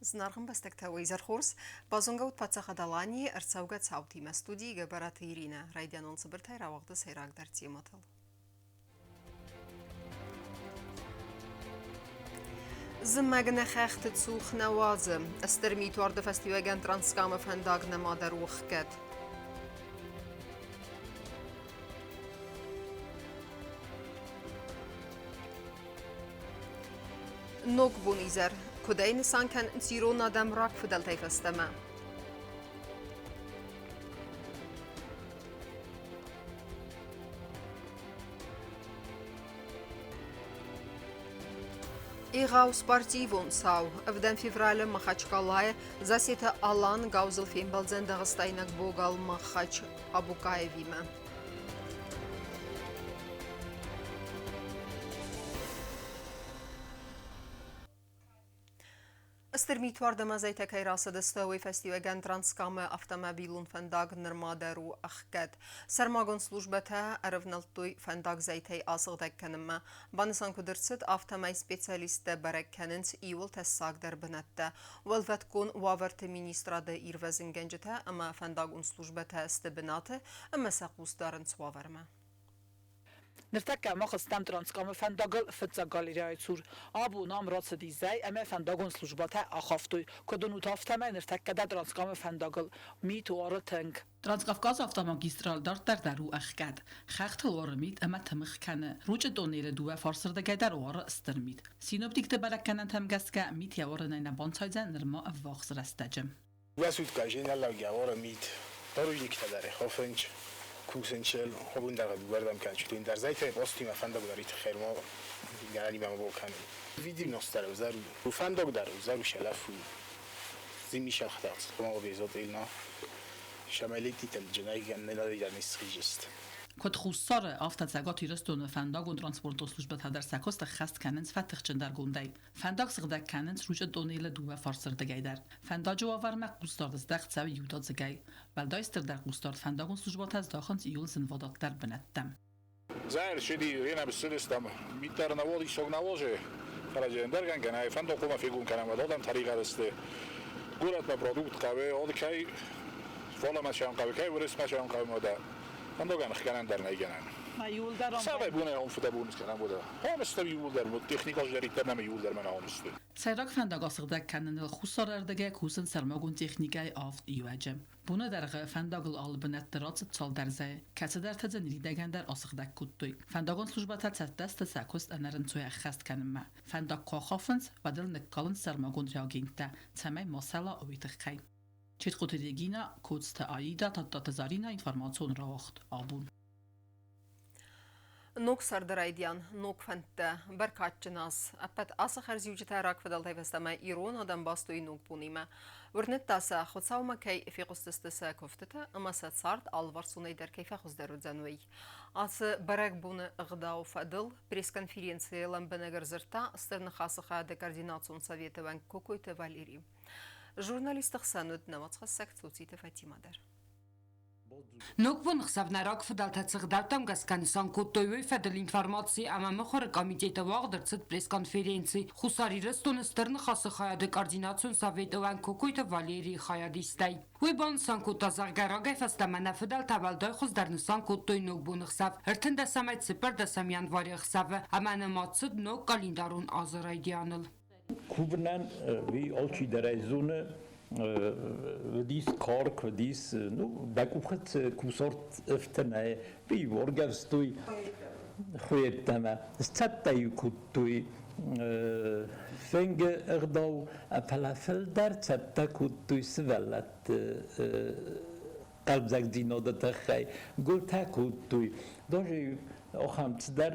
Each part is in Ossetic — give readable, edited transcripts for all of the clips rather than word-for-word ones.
Зынаргъ ӕмбӕстӕгтӕ, уӕ изӕр хорз! Базонгӕ ут Паддзахад Аланийы ӕрцӕугӕ цаутимӕ студийы Гӕбӕраты Иринӕ, райдианон цыбыртӕй рауагъды сӕйрагдӕр темӕтыл. Зымӕг нӕ хӕхты цух нӕ уадзы. Стыр митуарды фӕстиуӕгӕн Транскамы фӕндаг нӕма дӕр у хгӕд. Ног бон изӕр. Куыд ӕй нысан кӕнынц ирон адӕм рагфыдӕлтӕй фӕстӕмӕ? Егъау спортивон цау. Ӕвдӕм февралы Махачкалайы Засеты Алан гаузыл фембӕлдзӕн дагъыстайнаг богал Махач Абукаевимӕ. Стыр митуард ӕмӕ зӕйтӕ кӕй рацыдысты, уый фӕстиуӕгӕн Транскамы автомобилон фӕндаг нырма дӕр у ӕхгӕд. Сӕрмагонд службӕтӕ ӕрӕвнӕлдтой фӕндаг зӕйтӕй асыгъдӕг кӕнынмӕ. Банысан куыд ӕрцыд, афтӕмӕй специалисттӕ бӕрӕг кӕнынц иууыл тӕссагдӕр бынӕттӕ. Уӕлвӕткон уавӕрты министрады ирвӕзынгӕнджытӕ ӕмӕ фӕндагон службӕтӕ сты бынаты ӕмӕ сӕ хъус дарынц уавӕрмӕ. Ныртӕккӕ мах стӕм Транскамы фӕндагыл фыццаг галерейы цур. Абон ам рацыди зӕй ӕмӕ фӕндагон службӕтӕ ахафтой. Куыд уынут, афтӕмӕй ныртӕккӕ дӕр Транскамы фӕндагыл мит уары тынг. Транскавказы автомагистраль дарддӕр дӕр у ӕхгӕд. Хӕхтыл уары мит ӕмӕ тымыгъ кӕны. Ручъы тъоннелы дыууӕ фарсырдыгӕй дӕр уары стыр мит. Синоптикты бӕрӕггӕнӕнтӕм гӕсгӕ, мит йӕ уарынӕй нӕ банцайдзӕн нырма ӕввахс рӕстӕджы. Уӕсуткай женӕллӕугӕ уары мит. Дорожниктӕ дӕр хофынч, кусынчыл, хобундӕргъы дыууӕрдӕм кӕнчытын дӕр зӕйтӕй постимӕ фӕндаг дӕр итыххӕй ма гӕнӕнимӕ ма бон кӕнын. Видимност дӕр ӕвзӕр у, фӕндаг дӕр ӕвзӕр у сӕлӕф у. Зимисӕхтӕ Хомобезотъилна Шамалититӕн джынайгӕннӕлӕдӕнисхизист. Куыд Хуссары, афтӕ Цӕгат Ирыстоны фӕндагон-транспортон службӕтӕ дӕр сӕ куыст ӕххӕст кӕнынц фӕтыхджындӕргондӕй. Фӕндаг сыгъдӕг кӕнынц Ручъы тъонелы дыууӕ фарсырдыгӕй дӕр. Фӕндаджы уавӕрмӕ хъусдард здӕхт цӕуы иудадзыгӕй. Уӕлдай стырдӕр хъусдард фӕндагон службӕтӕ здахынц иууыл зынвадатдӕр бынӕттӕм. Зӕрсиди ренабссылыстам миттар наводи сог навозе, фӕлӕ ӕндӕргӕнгӕнӕй фӕндокъумӕ фегун кӕнӕм, уӕд одӕм тӕригъӕд сты. Горӕтмӕ продукт хъӕуы, од кӕй фалӕмӕ сӕм хъӕуы, кӕй уырысмӕ сӕм хъӕуы, уӕдӕ фӕндогӕн хгӕнӕн дӕр нӕй гӕнӕн. Цавӕр бонӕй ом фыдӕбон скӕнӕм, уӕдӕ? Хомыстӕм иууылдӕр, техникон зӕриддӕр нӕм иууылдӕр мӕнӕ хомысты. Сӕйраг фӕндаг асыгъдӕг кӕныныл хуссарӕрдыгӕй кусынц сӕрмагонд техникӕйы авд иуӕджы. Боны дӕргъы фӕндагыл алы бынӕтты рацыд цалдӕр зӕйы, кӕцыдӕртӕ дзы ныридӕгӕн дӕр асыгъдӕг кодтой. Фӕндагон службӕтӕ цӕттӕ сты сӕ куыст ӕнӕрынцой ӕххӕст кӕнынмӕ. Фӕндаг куы ахафынц, уӕд ыл ныккалынц сӕрмагонд реагенттӕ, цӕмӕй ма сӕла, уый тыххӕй. Четкъоты Регина, Коцты Аида, Тадтаты Зарина, информацион рауагъд абон. Ног сӕрды райдиан, ног фӕндтӕ, бӕркадджын аз. Ӕппӕт ацы хӕрзиуджытӕ рагфыдӕлтӕй фӕстӕмӕ ирон адӕм бастой ног бонимӕ. Уырныдта сӕ, Хуыцаумӕ кӕй фехъуыстысты сӕ куывтытӕ ӕмӕ сӕ цард алыварсонӕй дӕр кӕй фӕхуыздӕр уыдзӕн, уый. Ацы бӕрӕгбоны ӕгъдау фӕдыл пресс-конференцийы лӕмбынӕг ӕрдзырдта Стыр Ныхасы хайады координацион советы уӕнг Кокойты Валери. Журналистты хсӕн уыд нӕ уацхӕссӕг Цоциты Фатимӕ дӕр. Ногбон ӕхсӕв нӕ рагфыдӕлтӕ цы гъдӕуттӕм гӕсгӕ нысан кодтой, уый фӕдыл информаци ӕмӕ мыхуыры комитеты уагъд ӕрцыд пресс-конференци Хуссар Ирыстоны Стыр Ныхасы хайады координацион советы уӕнг Кокойты Валерийы хайадистӕй. Уый банысан кодта, зӕгъгӕ, рагӕй фӕстӕмӕ нӕ фыдӕлтӕ уӕлдай хуыздӕр нысан кодтой Ногбоны ӕхсӕв ӕртындӕсӕмӕй цыппӕрдӕсӕм январы ӕхсӕвы ӕмӕ нымад цыд ног къӕлиндарон азы райдианыл. Кувынӕн уый алчидӕр ӕй зоны, уыдис карк, уыдис, ну, дӕ къухы цы кусарт ӕфтӕ нӕй, уый уаргӕвстой хуыйӕдтӕмӕ, сцӕттӕ-иу кодтой фенгы ӕгъдау, фӕлӕ фылдӕр цӕттӕ кодтой сывӕллӕтты хъӕлдзӕгдзинады тыххӕй, гуылтӕ кодтой. Даже ахӕм цыдӕр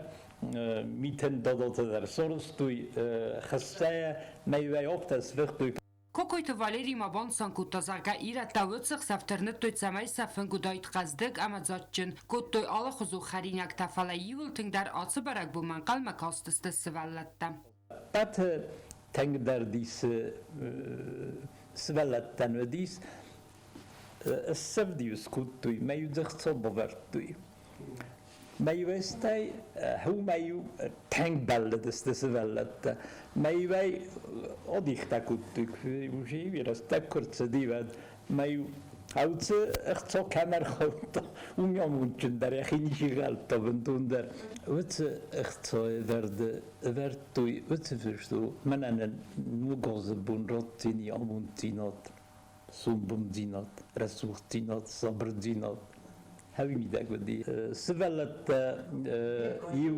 митӕн дадатӕ дӕр сарӕзтой хӕссӕйӕ, мӕйвӕй афтӕ сфыхтой. Кокойты Валерий ма банысан кодта, зӕгъгӕ, ирӕттӕ уыцы ӕхсӕв тырныдтой, цӕмӕй сӕ фынг уыдаид хъӕздыг ӕмӕ дзаджджын, кодтой алыхуызон хӕринӕгтӕ, фӕлӕ иууыл тынгдӕр ацы бӕрӕгбонмӕ ӕнхъӕлмӕ кастысты сывӕллӕттӕ. Ӕппӕты тынгдӕр дисы сывӕллӕттӕн уыдис, ссывд-иу скодтой, мӕ-иу дзы хцон бавӕрдтой. Мӕйвӕстӕй хумӕ-иу тынг бӕллыдысты сывӕллӕттӕ. Мӕйвӕй одихтӕ кодтой, куы рӕстӕг куы рцыди, уӕд мӕ-иу ӕвцы ӕхца кӕм ӕрхаудта, уым амондджындӕр йӕхи ничи гъӕлдта бынтондӕр. Уыцы ӕхцайы ӕвӕрдтой уыцы фыст у, мӕнӕн ногазы бон раттини амонддзинад, сомбондзинад, рӕсугъддзинад, сабырдзинад. Хӕуи мидӕг уыди. Сывӕллӕттӕ иу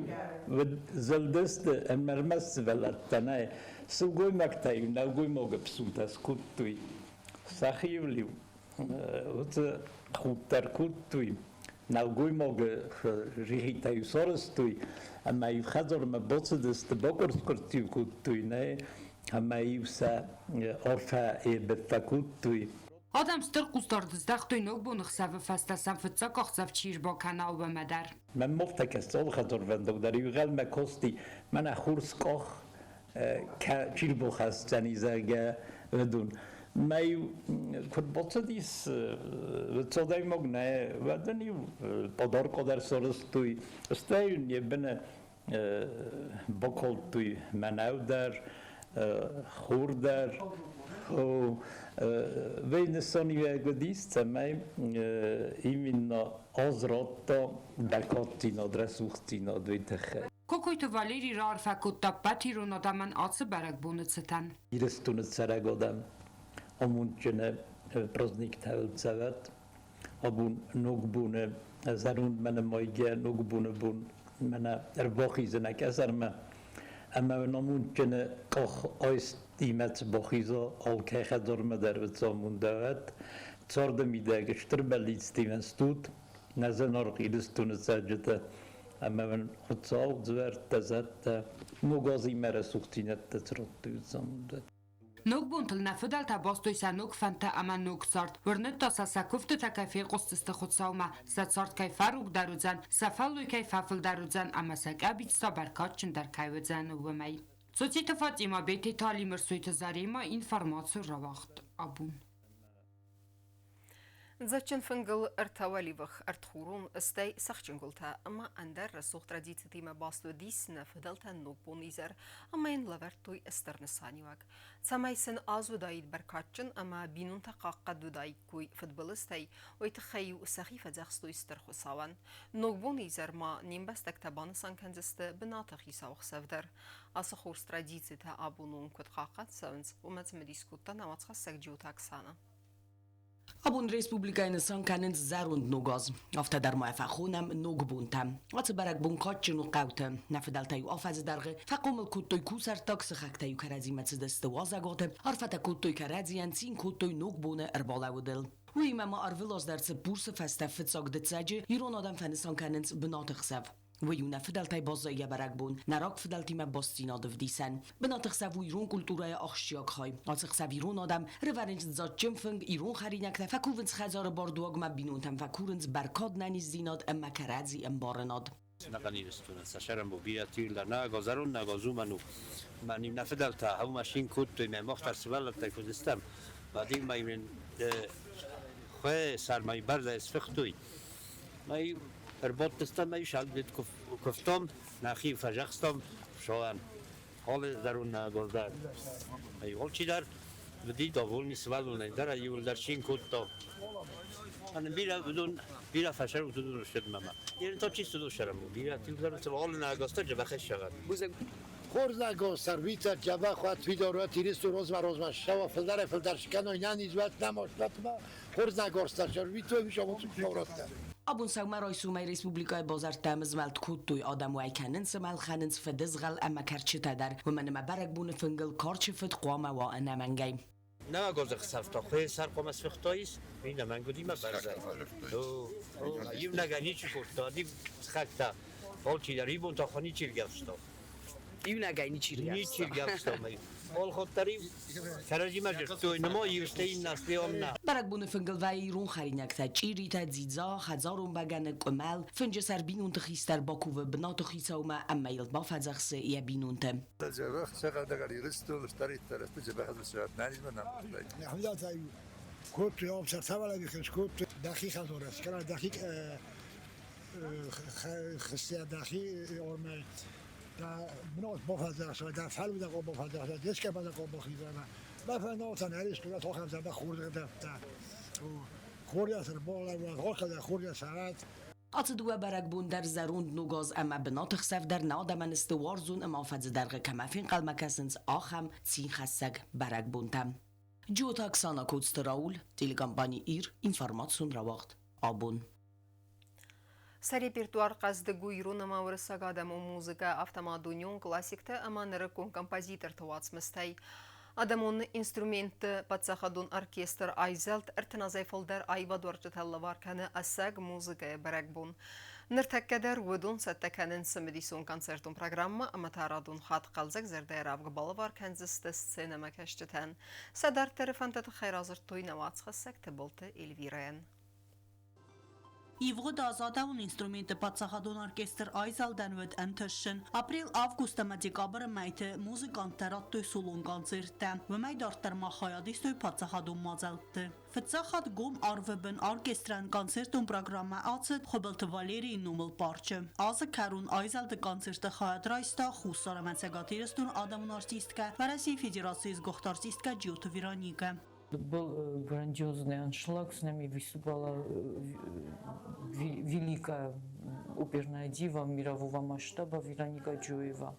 зылдысты, ӕмӕ ӕрмӕст сывӕллӕттӕ нӕ, сылгоймӕгтӕ-иу нӕлгоймагы псутӕ скодтой. Сӕхиуыл-иу уыцы худт дӕр кодтой, нӕлгоймагы рихитӕ-иу сарӕзтой ӕмӕ-иу хӕдзармӕ бацыдысты, бакъуырцц-къуырцц-иу кодтой, нӕ, ӕмӕ-иу сӕ арфӕ фӕкодтой. Адӕм стыр хъусдард здӕхтой Ногбоны хсӕвы фӕстӕ сӕм фыццаг ӕхсӕв чи ӕрбакӕна, уымӕ дӕр. Мӕн мофтӕ цалхӕдзарвӕндаг дӕр иугъӕлмӕ кости, мӕнӕ хурскъах чи рбахӕсдзӕни, зӕгъгӕ, уыдон. Мӕ-иу куыд бацыдис цадӕймаг нӕ, уӕд ын-иу къуыдар-къуыдар сарӕзтой, стӕй йын йӕ быны бакалдтой мӕнӕу дӕр, хур дӕр. Вей нысаниуӕг уыдис, цӕмӕй именно аз радта бӕркаддзинад, рӕсугъддзинад уый тыххӕй. Кокойты Валерий раарфӕ кодта ӕппӕт ирон адӕмӕн ацы бӕрӕгбоны цытӕн. Ирыстоны цӕрӕг адӕм амондджыны праздниктӕ цӕвӕт. Абон ногбоны зӕронд мӕнӕ майгӕ ногбоны бон мӕнӕ ӕрбахизынӕ къӕсӕрмӕ ӕмӕ амондджыны къах айстимӕ цы бахиза, алкӕй хӕдзармӕ дӕр амондӕвӕт. Царды мидӕг стыр бӕллицтимӕ стут, нӕ зынаргъ Ирыстоны цӕрджытӕ ӕмӕ уын Хуыцау дзуӕрттӕ, зӕдтӕ ног азимӕ рӕсугъддзинӕдтӕ цы радтой, уыцы амондӕн. Ногбонтыл нӕ фыдӕлтӕ бастой сӕ ног фӕндтӕ ӕмӕ ног цард. Уырныдта сӕ сӕ куывдтытӕ кӕй фехъуысдзысты Хуыцаумӕ, сӕ цард кӕй фӕрогдӕр уыдзӕн, сӕ фӕллой кӕй фӕфылдӕр уыдзӕн ӕмӕ сӕ къӕбиц та бӕркадджындӕр кӕй уыдзӕн, уымӕй. Цоциты Фатимӕ, Бететы Алимырсойты Заремӕ информаци рауагъд абон. Дзаджджын фынгыл ӕртӕ уӕливых, ӕртхурон, стӕй цӕхджын гуылтӕ ӕмӕ ӕндӕр рӕсугъд традицитимӕ баст уыдис нӕ фыдӕлтӕн Ногбон изӕр ӕмӕ йын лӕвӕрдтой стыр нысаниуӕг. Цӕмӕй сын аз уыдаид бӕркадджын ӕмӕ бинонтӕ хъахъхъӕд уыдаиккой фыдбылызтӕй, уый тыххӕй-иу сӕхи фӕдзӕхстой Стыр Хуыцауӕн. Ногбон изӕр ма не мбӕстӕгтӕ банысан кӕндзысты бынаты хицау хсӕв дӕр. Ацы хорз традицитӕ абоны онг куыд хъахъхъӕд цӕуынц, уымӕ цымыдис кодта нӕ уацхӕссӕг Джиоты Оксана. Абон республикӕйы нысан кӕнынц зӕронд Ног аз. Афтӕ дӕр ма фӕхонӕм Ногбонтӕ. Ацы бӕрӕгбон кадджын у хъӕуты. Нӕ фыдӕлтӕ-иу афӕдзы дӕргъы фӕхъомыл кодтой кусӕрттаг, сыхӕгтӕ-иу кӕрӕдзимӕ цыдысты уазӕгуаты, арфӕтӕ кодтой кӕрӕдзийӕн, цин кодтой Ногбоны ӕрбалӕудыл. Уыимӕ ма ӕрвылаз дӕр Цыппурсы фӕстӕ фыццаг дыццӕджы ирон адӕм фӕнысан кӕнынц бынаты хсӕв. Уый у нӕ фыдӕлтӕй баззайгӕ бӕрӕгбон, нӕ рагфыдӕлтимӕ бастдзинады ӕвдисӕн. Бынаты хсӕв у ирон культурӕйы ахсджиаг хай. Ацы хсӕв ирон адӕм рывӕрынц дзаджджын фынг, ирон хӕринӕгтӕ фӕкувынц хӕдзары бардуагмӕ, бинонтӕм фӕкурынц бӕркад, нӕниздзинад ӕмӕ кӕрӕдзи ӕмбарынад. Нӕ фыдӕлтӕ хъӕумӕ цин кодтой, мӕ мах дӕр сывӕллӕттӕй куы уыдыстӕм, уӕд-иу ма иу хуы цармӕй бӕрзӕй сфыхтой. Ӕрбадтыстӕм ӕй салдет куывтам, нӕхи фӕзӕхстам шоӕн. Алы дӕр уын нӕ дӕр. Алчидӕр уыди довольный сывӕллонӕй дӕр, иуылдӕр цин кодта. Бирӕ уыдон бирӕ фӕсӕрут уыдон сты мӕмӕ. Ерын та чисто досӕрӕм у. Бирӕ тилдӕр алы нӕ джабахӕссӕгӕн. Хорз нӕгос ӕрвитӕд дзӕбӕх уӕд, фидар уӕд, Иристон розмӕ розмӕ ссӕуа, фылдӕрӕй-фылдӕр скӕной, нӕниз уӕд, нӕмост уӕд ма хорз нӕгостӕ сӕрвитой, уый Абон сӕумӕрайсомӕй республикӕйы базӕрттӕ ӕмызмӕлд кодтой, адӕм уӕй кӕнынц ӕмӕ ӕлхӕнынц фыдызгъӕл ӕмӕ кӕрчытӕ дӕр. Уымӕн ӕмӕ бӕрӕгбоны фынгыл карчы фыд хъуамӕ уа ӕнӕмӕнгӕй. Нӕуӕг ӕхсӕвтӕ хуесӕр хъуамӕ сфыхтаис, иннӕ мӕнгудимӕ бӕрзӕй. Иунӕгӕй ничи кодта, ди схӕгтӕ. Алчидӕр ибон та ничи ргӕвста. Иунӕгӕй ничи ргӕвста. Ничи ргӕвста. Олхоттари кӕрӕдзимӕ дзырдтой, нымой иустӕ иннӕ нӕ. Бӕрӕгбоны фынгыл вӕййы ирон хӕринӕгтӕ, чъиритӕ, дзидза, хӕдзарон бӕгӕны, къуымӕл. Фынджы сӕр бинонты хистӕр бакувы бынаты хицаумӕ ӕмӕ йыл бафӕдзӕхсы йӕ бинонты. хыстиадахи ормӕ да мнот бофадзахса да фалуда го бофадзахса деска бада го бохизана ба фанотан аристура тохам да хурда да хурда сар бола ва хурда хурда сарат. Ацы дыууӕ бӕрӕгбон дӕр зӕронд ног аз ӕмӕ бынатыхсӕв дӕр нӕ адӕмӕн сты уарзон ӕмӕ афӕдзы дӕргъы кӕмӕ фенхъӕлмӕ кӕсынц, ахӕм цинхӕссӕг бӕрӕгбонтӕ. Джиоты Оксана, Коцты Рауль, телекомпани Ир, информацион рауагъд Абон. Сӕ репертуар хъӕздыг у ирон ӕмӕ уырыссаг адӕмон музыкӕ, афтӕ ма дунеон классиктӕ ӕмӕ нырыккон композиторты уацмыстӕй. Адӕмон инструментты паддзахадон оркестр айзӕлд 30 азӕй фылдӕр аивадуарзджытӕ лӕвар кӕны ӕцӕг музыкӕйы бӕрӕгбон. Ныртӕккӕ дӕр уыдон цӕттӕ кӕнынц цымыдисон концертон программӕ ӕмӕ та радон хатт хъӕлдзӕг зӕрдӕйы равг балӕвар кӕндзысты сценӕмӕкӕсджытӕн. Сӕ дарддӕры фӕндты тыххӕй радзырдтой нӕ уацхӕссӕг Тыбылты Эльвирӕйӕн. Ивгъуыд аз адӕмон инструментты паддзахадон оркестр айзӕлдӕн уыд ӕнтыстджын. Апрел-август ӕмӕ декабры мӕйты музыканттӕ радтой солон концерттӕ. Уымӕй дарддӕр ма хайад истой паддзахадон мадзӕлтты. Фыццаг хатт гом арвы бын оркестрӕн концертон программӕ ацыд Хуыбылты Валерийы номыл парчы. Азы кӕрон айзӕлды концерты хайад райста Хуссар ӕмӕ Цӕгат Ирыстоны адӕмон артисткӕ, Уӕрӕсейы Федерацийы сгуыхт артисткӕ Джиоты Вероникӕ. Был грандиозный аншлаг, с нами выступала великая оперная дива мирового масштаба Вероника Джоева.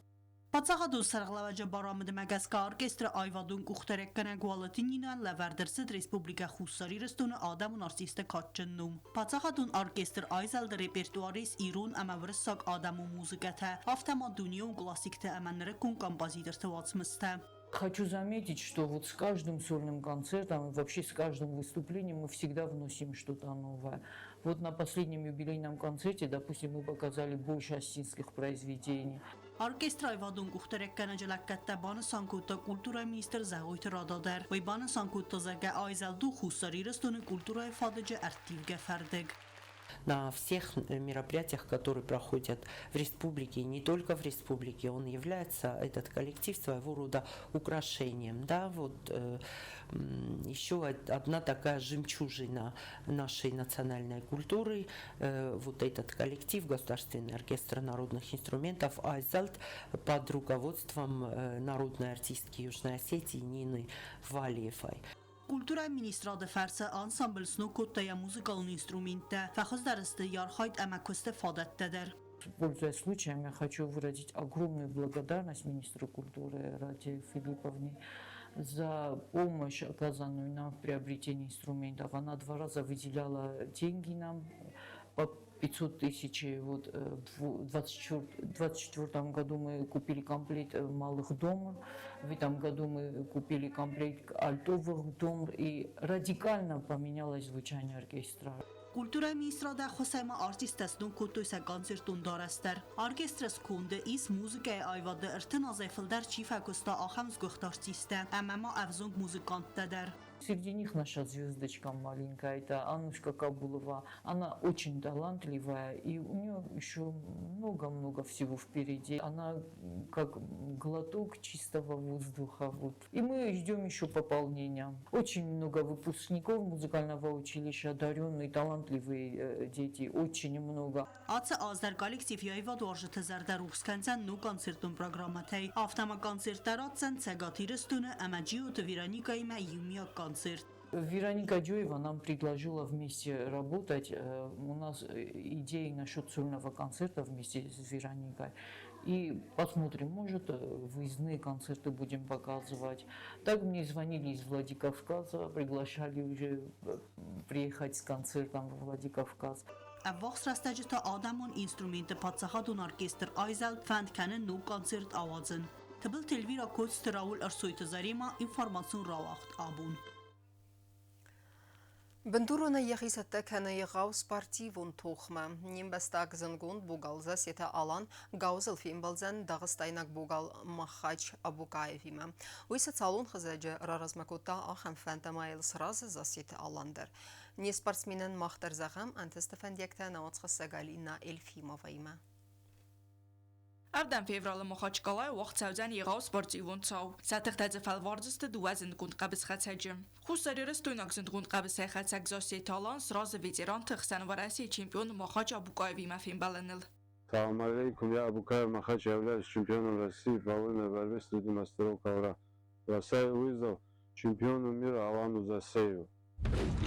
Паддзахадон сӕргълӕууӕджы барамындмӕ гӕсгӕ оркестры аивадон къухдарӕггӕнӕг Уалыты Нинӕн лӕвӕрд ӕрцыд Республикӕ Хуссар Ирыстоны адӕмон артисты кадджын ном. Паддзахадон оркестр айзӕлды репертуары ис ирон ӕмӕ уырыссаг адӕмон музыкӕтӕ, афтӕ ма дунеон классикты ӕмӕ нырыккон композиторты уацмыстӕ. Хочу заметить, что вот с каждым сольным концертом и вообще с каждым выступлением мы всегда вносим что-то новое. Вот на последнем юбилейном концерте, допустим, мы показали больше осетинских произведений. Оркестры аивадон къухдарӕггӕнӕджы лӕггӕдтӕ банысан кодта культурӕйы министр Зӕгъойты Рада дӕр. Уый банысан кодта, зӕгъгӕ, айзӕлд у Хуссар Ирыстоны культурӕйы фадыджы ӕрттивгӕ фӕрдыг. На всех мероприятиях, которые проходят в республике, и не только в республике, он является, этот коллектив, своего рода украшением. Да? Вот еще одна такая жемчужина нашей национальной культуры, вот этот коллектив, Государственный оркестр народных инструментов «Айзальд» под руководством народной артистки Южной Осетии Нины Валиевой. Культурӕйы министрады фӕрцы ансамбль сног кодта йӕ музыкалон инструменттӕ, фӕхуыздӕр сты йӕ архайд ӕмӕ куысты фадӕттӕ дӕр. Пользуясь случаем, я хочу выразить огромную благодарность министру культуры Раде Филипповне за помощь, оказанную нам в приобретении инструментов. Она два раза выделяла деньги нам по 500 тысяч. Вот в 2024 году мы купили комплект малых домр, в этом году мы купили комплект альтовых домр, и радикально поменялось звучание оркестра. Культурӕйы министрады ӕххуысӕй ма артисттӕ сног кодтой сӕ концертон дарӕс дӕр. Оркестры сконды ис музыкӕйы аивады 30 азӕй фылдӕр чи фӕкуыста, ахӕм сгуыхт артисттӕ ӕмӕ ма ӕвзонг музыканттӕ дӕр. Среди них наша звездочка маленькая, это Аннушка Кабулова. Она очень талантливая, и у нее еще много-много всего впереди. Она как глоток чистого воздуха. Вот. И мы ждем еще пополнения. Очень много выпускников музыкального училища, одаренные, талантливые дети, очень много. Ацы аз дӕр коллектив йӕ аивадуарзджыты зӕрдӕ рухс кӕндзӕн ног концертон программӕтӕй. Афтӕ ма концерттӕ ратдзӕн Цӕгат Ирыстоны ӕмӕ Джиоты Вероникӕимӕ иумиаг концерт. Вероника Джоева нам предложила вместе работать. У нас идеи насчет сольного концерта вместе с Вероникой. И посмотрим, может, выездные концерты будем показывать. Так мне звонили из Владикавказа, приглашали уже приехать с концертом во Владикавказ. Ӕввахс рӕстӕджы та адӕмон инструментты паддзахадон оркестр Айзӕлд фӕнд кӕны ног концерт ауадзын. Тыбылты Эльвира, Коцты Рауль, Ӕрсойты Заремӕ, информацион рауагъд Абон. Бындуронӕй йӕхи цӕттӕ кӕны егъау спортивон тохмӕ. Не мбӕстаг зындгонд богал Зассеты Алан гауызыл фембӕлдзӕн дагъыстайнаг богал Махач Абукаевимӕ. Уый социалон хызӕджы раразмӕ кодта ахӕм фӕнд ӕмӕ йыл сразы Зассеты Алан дӕр. Не спортсменӕн мах дӕр зӕгъӕм ӕнтысты фӕндиӕгтӕ нӕ уацхӕссӕг Алина Эльфимоваимӕ. Ӕвдӕм февралы Махачкалайы уагъд цӕудзӕн егъау спортивон цау. Сӕ тыхтӕ дзы фӕлвардзысты дыууӕ зындгонд хъӕбысхӕцӕджы. Хуссарирыстойнаг зындгонд хъӕбысӕйхӕцӕг Зассеты Алан сразы ветеранты хсӕн Уӕрӕсейы чемпион Махач Абукаевимӕ фембӕлыныл. Салам алейкум, я Абукаев Махач, являюсь чемпионом России по вольной борьбе среди мастеров ковра. Бросаю вызов чемпиону мира Алану Засееву.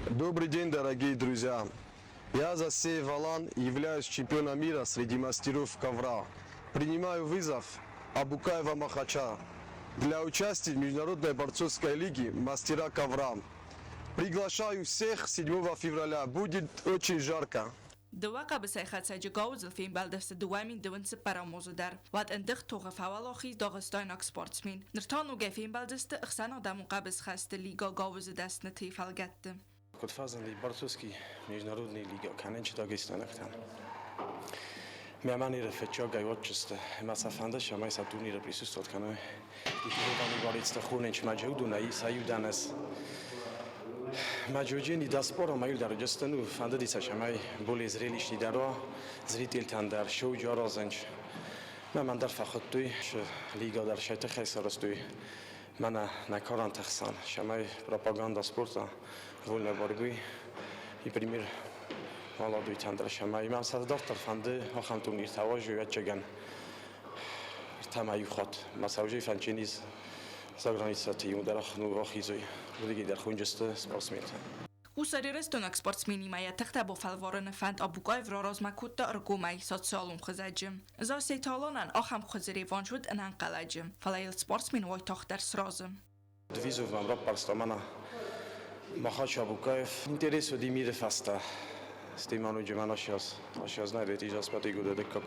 Добрый день, дорогие друзья! Я Засеев Алан, являюсь чемпионом мира среди мастеров ковра. Принимаю вызов Абукаева Махача для участия в Международной борцовской лиге «Мастера ковра». Приглашаю всех 7 февраля. Будет очень жарко. Дыууӕ хъӕбысӕйхӕцӕджы гауызыл фембӕлдысты 2024 азы дӕр. Уӕд ӕндыгъд тохы фӕуӕлахиз дагъыстайнаг спортсмен. Ныр та ногӕй фембӕлдысты ӕхсӕнадӕмон хъӕбысхӕсты лига гауызы дӕсныты фӕлгӕтты. Куыд фӕзынди борцовский международный лига кӕнӕнчы дагестанӕгтӕн? Мӕ манеры фӕччагай отчисты, ӕмӕ сӕ фӕнды, цӕмӕй сӕ турниры присутствовать кӕной. Иван Иварецты хоненч мӕ джеудуна сӕ иуданӕс. Мӕ джоджени да спора ма иудар джестену фӕндыди сӕ, цӕмӕй более зрелищный дӕр уа, зрительтӕн дӕр шоу аразынч. Мӕ мӕн дӕр фӕхуыдтой, лига дӕр сӕ тыххӕй сарӕзтой мӕнӕ нӕ каранты хсӕн, цӕмӕй пропаганда спорта, вольной борьбы и пример маладуйтӕн дӕр, цӕмӕй мӕм сӕ дарддӕр фӕнды ахӕм турниртӕ уазой ӕвӕццӕгӕн ӕртӕ иу хатт. Мӕ сӕ фӕнчениз заграницаты иу дӕр ну ахизой. Уыдыги дӕр хуынджысты спортсментӕ. Хуссарирыстойнаг спортсменимӕ йӕ тыхтӕ бафӕлварыны фӕнд Абукаев раразмӕ кодта ӕргомӕй социалон хызӕджы. Зассеты Аланӕн ахӕм хуызы реванш уыд ӕнӕнхъӕлӕджы, фӕлӕ йыл спортсмен уайтагъддӕр сразы. Вызов мӕм раппӕрста мӕнӕ Махач Абукаев. Интерес уыди миры фӕстӕ. Стиману мӕн ашиаз 2010 pedig oda дыккаг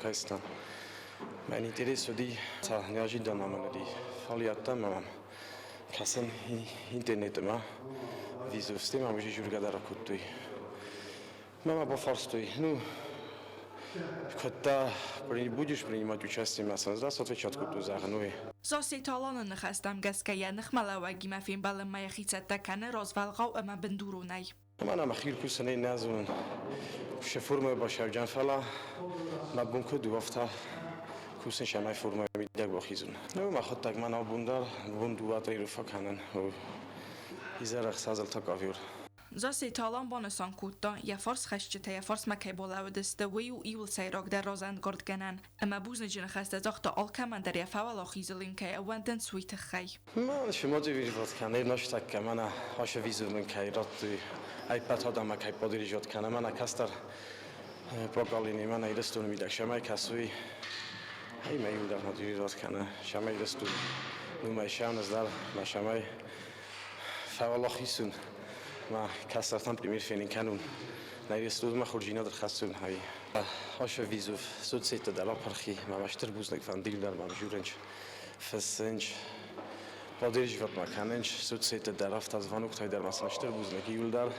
Мӕн интерес уыди, та неожиданно мӕн уыди. Фӕлиадтӕн мӕм кӕсын интернеты ма вызов стемам уже журга дӕр кодтой. Мӕ бафарстой, ну, когда будешь принимать участие, мӕ сразу отвечать кодтой, зӕгъын, ой. Зассеты Аланы ныхӕстӕм гӕсгӕ йӕ ныхмӕлӕууӕгимӕ фембӕлынмӕ йӕхи цӕттӕ кӕны развӕлгъау ӕмӕ бындуронӕй. Мӕнӕ мӕхи кусынӕй нӕ зонын, ше формӕ басӕвджан, фӕлӕ мӕ бон куыд у, афтӕ кусын, цӕмӕй формӕ мидӕг бахизын. Ну, мӕхӕдӕг мӕн абон дӕр бон дыууӕ тренировкӕ кӕнын. Изӕр ӕхсӕзыл та ковер. Зассеты Алан банысан кодта, йӕ фарсхӕсджытӕ йӕ фарсмӕ кӕй балӕууыдысты, уый у иуыл сӕйрагдӕр разӕнгардгӕнӕн. Ӕмӕ бузныджы ныхӕстӕ загъта алкӕмӕн дӕр йӕ фӕуӕлахизыл ын кӕй ӕууӕндынц, уый тыххӕй. Мӕ мотивировать кӕны ныртӕккӕ мӕнӕ ашы вызов мын кӕй радтой, ӕппӕт адӕммӕ кӕй поддерживать кӕны, мӕнӕ кӕстӕр поколение мӕнӕ Ирыстоны мидӕг цӕмӕй кӕсой, ай мӕ иуылдӕр мотивировать кӕны, цӕмӕй Ирыстон нумӕй сӕныз дӕр, мӕ цӕмӕй фӕуӕлахиз уын, мӕ кӕстӕртӕн пример фенын кӕнун. Нӕ Ирыстонмӕ хорздзинад ӕрхӕссын. Ай ашы вызов соцсетты дӕр апырхи, мӕ стыр бузныг фӕнды иуылдӕр мӕм журынч, фыссынч, поддерживать ма кӕнынч, соцсетты дӕр афтӕ звоноктӕй дӕр ма сын стыр бузныг иуылдӕр.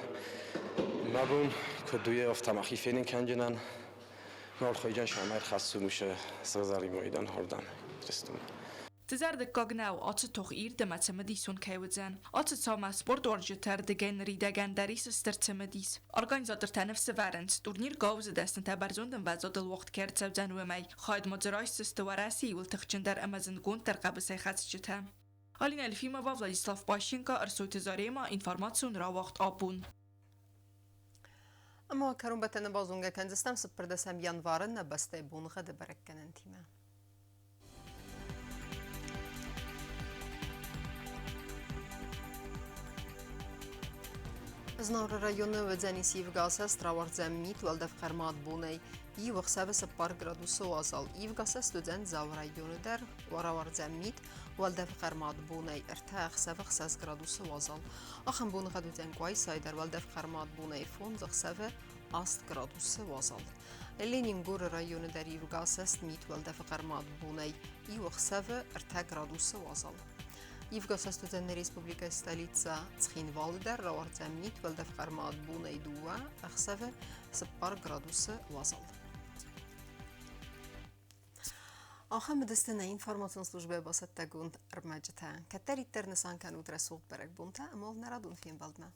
Мӕ бон куыд у, афтӕ мӕхи фенын кӕнджынӕн. Мӕ архайджан сӕм ӕрхӕссын уыцы сыгъзӕрин майдан хордӕм Ирыстонмӕ. Дызӕрдыггаг нӕу, ацы тох ирд ӕмӕ цымыдисон кӕй уыдзӕн. Ацы цаумӕ спортуарзджыты ӕрдыгӕй ныридӕгӕн дӕр ис стыр цымыдис. Организатортӕ ныфс ӕвӕрынц, турнир гауызы дӕснытӕ бӕрзонд ӕмвӕзадыл уагъд кӕй ӕрцӕудзӕн, уымӕй. Хайад ма дзы райсдзысты Уӕрӕсейы иуыл тыхджындӕр ӕмӕ зындгонддӕр хъӕбысӕйхӕцджытӕ. Алина Елфимова, Владислав Пащенко, Ӕрсойты Зарема, информацион рауагъд Абон. Ӕмӕ кӕронбӕттӕны базонгӕ кӕндзыстӕм 14 январы нӕ бӕстӕйы боныгъӕды бӕрӕггӕнӕнтимӕ. Знауыры районы уыдзӕнис ивгӕ асӕст, рауардзӕн мит, уӕлдӕф хъӕрмад бонӕй. Иу ӕхсӕвы 4 градусы уазал. Ивгӕ асӕст уыдзӕн Дзауы районы дӕр, рауардзӕн мит, уӕлдӕф хъӕрмад бонӕй 3 ӕхсӕвы 6 градусы уазал. Ахӕм боныгъӕд уыдзӕн Къуайсайы дӕр, уӕлдӕф хъӕрмад бонӕй 5 ӕхсӕвы 8 градусы уазал. Ленингоры районы дӕр ивгӕ асӕст, мит, уӕлдӕфы хъӕрмад бонӕй иу ӕхсӕвы 3 градусы уазал. Ивгӕ асӕст уыдзӕн нӕ республикӕйы столицӕ Цхинвалы дӕр, рауардзӕн мит, уӕлдӕф хъӕрмад бонӕй 2 ӕхсӕвы 4 градусы уазал. Ахӕм уыдысты нӕ информацион службӕйы бацӕттӕгонд ӕрмӕджытӕ. Кӕддӕриддӕр нысан кӕнут рӕсугъд бӕрӕгбонтӕ ӕмӕ нӕ радон фембӕлдмӕ.